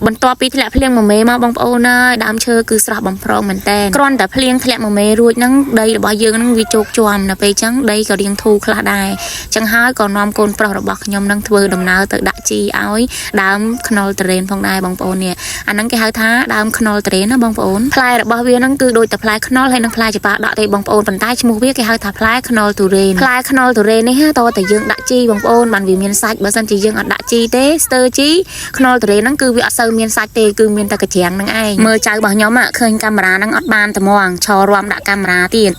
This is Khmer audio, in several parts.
បន្ទាប់ពីធ្លាក់ភ្លៀងមួយមេមកបងប្អូនអើយដើមឈើគឺស្រស់បំព្រងមែនតើគ្រាន់តែភ្លៀងធ្លាក់មួយមេរួចហ្នឹងដីរបស់យើងហ្នឹងវាជោកជាំដល់ពេលចឹងដីក៏រៀងធូរខ្លះដែរចឹងហើយក៏នាំកូនប្រុសរបស់ខ្ញុំនឹងធ្វើដំណើរទៅដាក់ជីឲ្យដើមខ្នុរទុរេនផងដែរបងប្អូននេះអាហ្នឹងគេហៅថាដើមខ្នុរទុរេនណាបងប្អូនផ្លែរបស់វាហ្នឹងគឺដូចតែផ្លែខ្នុរហើយនិងផ្លែចម្ប៉ាដាក់ទេបងប្អូនប៉ុន្តែឈ្មោះវាគេហៅថាផ្លែខ្នុរទុរេនផ្លែខ្នុរទុរេននេះតើតែយើងដាក់ជីបងប្អូនបានវាមានសាច់បើសិនជាយើងអត់ដាក់ជីទេស្ទើជីខ្នុរទុរេនហ្នឹងគឺវាអត់សូវមានសាច់ទេគឺមានតែកញ្ច្រាំងហ្នឹងឯងមើលចៅរបស់ខ្ញុំឃើញកាមេរ៉ាហ្នឹងអត់បានត្មងឈររាំដាក់កាមេរ៉ាទៀត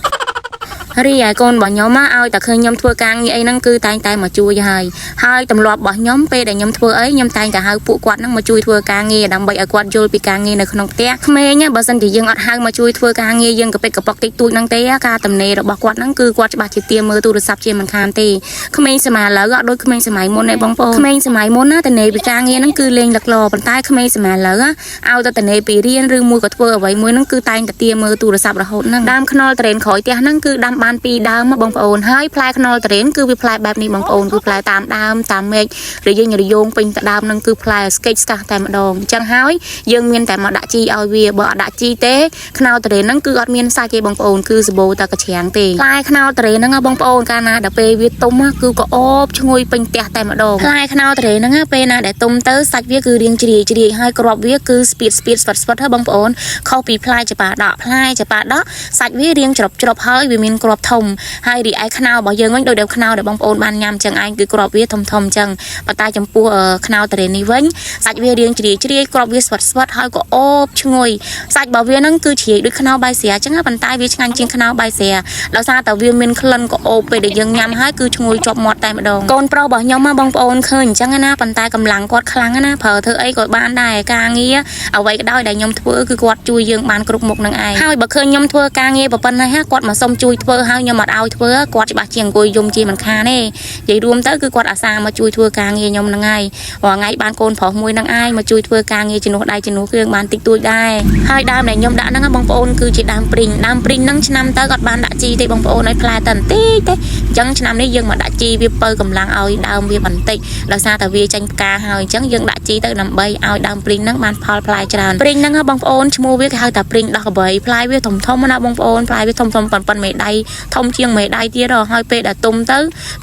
រីឯកូនរបស់ខ្ញុំឲ្យតែឃើញខ្ញុំធ្វើការងារអីហ្នឹងគឺតែងតែមកជួយហើយហើយទម្លាប់របស់ខ្ញុំពេលដែលខ្ញុំធ្វើអីខ្ញុំតែងតែហៅពួកគាត់ហ្នឹងមកជួយធ្វើការងារដើម្បីឲ្យគាត់យល់ពីការងារនៅក្នុងផ្ទះក្មេងបើសិនជាយើងអត់ហៅមកជួយធ្វើការងារយើងកពិតកប៉ុកតិចតួចហ្នឹងទេការទំនេររបស់គាត់ហ្នឹងគឺគាត់ច្បាស់ជាទាមើលទូរស័ព្ទជាមិនខានទេក្មេងសម័យឥឡូវអត់ដូចក្មេងសម័យមុនទេបងប្អូនក្មេងសម័យមុនណាទំនេរពីការងារហ្នឹងគឺលេងលឹកលប៉ុន្តែក្មេងសម័យឥឡូវឲ្យតែទំនេរពីរៀនឬមួយក៏ធ្វើអ្វីមួយហ្នឹងគឺតែងតែទាមើលទូរស័ព្ទរហូតហ្នឹងដើមខ្នុរទុរេនក្រោយផ្ទះហ្នឹងគឺដាំបានពីរដើមបងប្អូនហើយផ្លែខ្នុរទុរេនគឺវាផ្លែបែបនេះបងប្អូនគឺផ្លែតាមដើមតាមមែករយងរយងពេញទៅដើមហ្នឹងគឺផ្លែស្កេចស្កាស់តែម្ដងអញ្ចឹងហើយយើងមានតែមកដាក់ជីឲ្យវាបើអត់ដាក់ជីទេខ្នុរទុរេនហ្នឹងគឺអត់មានសាច់ទេបងប្អូនគឺសម្បូរតែកច្រាំងទេផ្លែខ្នុរទុរេនហ្នឹងបងប្អូនកាលណាដល់ពេលវាទុំគឺក៏អូបឈ្ងុយពេញផ្ទះតែម្ដងផ្លែខ្នុរទុរេនហ្នឹងពេលណាដែលទុំទៅសាច់វាគឺរៀងជ្រាយជ្រាយហើយគ្រាប់វាគឺស្ពីតស្ពីតស្វិតស្វិតហ៎បងប្អូនខុសពីផ្លែចម្ប៉ាដកផ្លែចម្ប៉ាដកសាច់វារៀងច្រប់ច្រប់ហើយវាមានគ្រាប់ធំហើយរីឯខ្នុររបស់យើងវិញដូចដែលខ្នុរដែលបងប្អូនបានញ៉ាំចឹងឯងគឺគ្រាប់វាធំធំចឹងប៉ុន្តែចំពោះខ្នុរទុរេននេះវិញសាច់វារៀងជ្រាយជ្រាយគ្រាប់វាស្វិតស្វិតហើយក៏អូបឈ្ងុយសាច់របស់វាហ្នឹងគឺជ្រាយដូចខ្នុរបាយស្រាចឹងប៉ុន្តែវាឆ្ងាញ់ជាងខ្នុរបាយស្រាដោយសារតែវាមានក្លិនក៏អូបពេលដែលយើងញ៉ាំហើយគឺឈ្ងុយជាប់មាត់តែម្ដងកូនប្រុសរបស់ខ្ញុំបងប្អូនឃើញអញ្ចឹងណាប៉ុន្តែកម្លាំងគាត់ខ្លាំងណាប្រើធ្វើអីក៏បានដែរការងារអ្វីក៏ដោយដែលខ្ញុំធ្វើគឺគាត់ជួយយើងបានគ្រប់មុខនឹងឯងហើយបើឃើញខ្ញុំធ្វើការងារប៉ុណ្ណេះគាត់មកសុំជួយធ្វើហើយខ្ញុំអត់ឲ្យធ្វើគាត់ច្បាស់ជាអង្គុយយំជាមិនខានទេនិយាយរួមទៅគឺគាត់អាសាមកជួយធ្វើការងារខ្ញុំហ្នឹងហើយរាល់ថ្ងៃបានកូនប្រុសមួយហ្នឹងឯងមកជួយធ្វើការងារជំនួសដៃជំនួសគ្រឿងបានតិចតួចដែរហើយដើមដែលខ្ញុំដាក់ហ្នឹងបងប្អូនគឺជាដើមព្រីងដើមព្រីងហ្នឹងឆ្នាំទៅគាត់បានដាក់ជីទេបងប្អូនឲ្យផ្លែតែបន្តិចទេអញ្ចឹងឆ្នាំនេះយើងមកដាក់ជីវាពៅកម្លាំងឲ្យដើមវាបន្តិចដោយសារតែវាចេញផ្កាហើយអញ្ចឹងយើងដាក់ជីទៅដើម្បីឲ្យដើមព្រីងហ្នឹងបានផលផ្លែច្រើនព្រីងហ្នឹងបងប្អូនឈ្មោះវាគេហៅថាព្រីងដោះកបីផ្លែវាធំធំណាបងប្អូនផ្លែវាធំធំប៉ុនប៉ុនមេដៃធំជាងមេដៃទៀតហើយពេលដែលទុំទៅ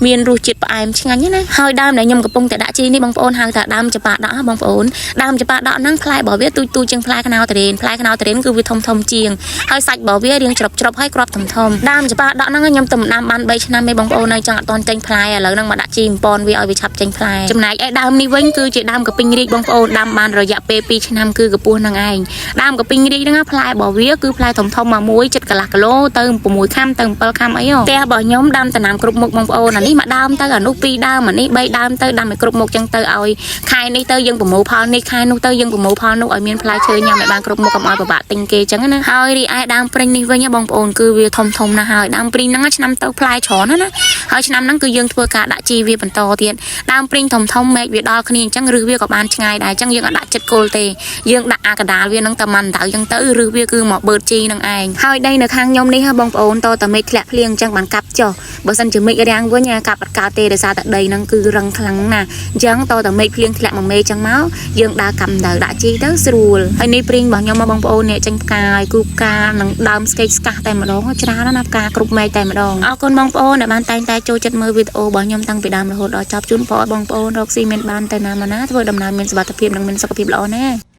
មានរសជាតិផ្អែមឆ្ងាញ់ណាហើយដើមដែលខ្ញុំកំពុងតែដាក់ជីនេះបងប្អូនហៅថាដើមចម្ប៉ាដកបងប្អូនដើមចម្ប៉ាដកហ្នឹងផ្លែរបស់វាទូចទូចជាងផ្លែខ្នុរទុរេនផ្លែខ្នុរទុរេនគឺវាធំធំជាងហើយសាច់របស់វារៀងច្រប់ច្រប់ហើយគ្រាប់ធំធំដើមចម្ប៉ាដកហ្នឹងខ្ញុំទៅដាំបាន3ឆ្នាំឯងបងប្អូនហើយចង់អត់តន់ចេញផ្លែឥឡូវហ្នឹងមកដាក់ជីបំពន់វាឲ្យវាឆាប់ចេញផ្លែចំណែកឯដើមនេះវិញគឺជាដើមកពីងរីកបងប្អូនដាំបានរយៈពេល2ឆ្នាំគឺកម្ពស់ហ្នឹងឯងដើមកពីងរីកហ្នឹងផ្លែរបស់វាគឺផ្លែធំធំមកមួយចិត្តកន្លះគីឡូទៅ6ខាំទៅ7ខាំអីផ្ទះរបស់ខ្ញុំដាំដំណាំគ្រប់មុខបងប្អូនអានេះមួយដើមទៅអានោះ2ដើមអានេះ3ដើមទៅដាំឲ្យគ្រប់មុខចឹងទៅឲ្យខែនេះទៅយើងប្រមូលផលនេះខែនោះទៅយើងប្រមូលផលនោះឲ្យមានផ្លែឈើញ៉ាំឲ្យបានគ្រប់មុខកុំឲ្យពិបាកទិញគេចឹងណាហើយរីឯដើមព្រិញនេះវិញបងប្អូនគឺវាធំធំណាស់ហើយដើមព្រិញហ្នឹងឆ្នាំទៅផ្លែច្រើនណាស់ណាហើយឆ្នាំហ្នឹងគឺយើងធ្វើការដាក់ជីវាបន្តទៀតដើមព្រិញធំធំមែកវាដល់គ្នាអញ្ចឹងឬវាក៏បានឆ្ងាយដែរអញ្ចឹងយើងអត់ដាក់ចិត្តគល់ទេយើងដាក់អាកដាលវាហ្នឹងតែមិនដៅអញ្ចឹងទៅឬវាគឺមកបឺតជីនឹងឯងហើយដីនៅខាងខ្ញុំនេះបងប្អូនតតែមេឃធ្លាក់ភ្លៀងអញ្ចឹងបានកាប់ចុះបើសិនជាមេឃរាំងវិញកាប់អត់កើតទេដោយសារតែដីហ្នឹងគឺរឹងខ្លាំងណាស់អញ្ចឹងតតែមេឃភ្លៀងធ្លាក់មួយមេឃអញ្ចឹងមកយើងដើរកាំដៅដាក់ជីទៅស្រួលហើយនេះព្រីងរបស់ខ្ញុំមកបងប្អូននេះចេញផ្កាហើយគូផ្កានឹងដើមស្កេកស្កាស់តែម្ដងច្រើនណាស់ផ្កាគ្រប់មែកតែម្ដងអរគុណបងប្អូនដែលបានតែងតែចូលចិត្តមើលវីដេអូរបស់ខ្ញុំតាំងពីដើមរហូតដល់ចប់ជូនពរឲ្យបងប្អូនរកស៊ីមានបានទៅណាមកណាធ្វើដំណើរមានសុវត្ថិភាពនិងមានសុខភាពល្អណា។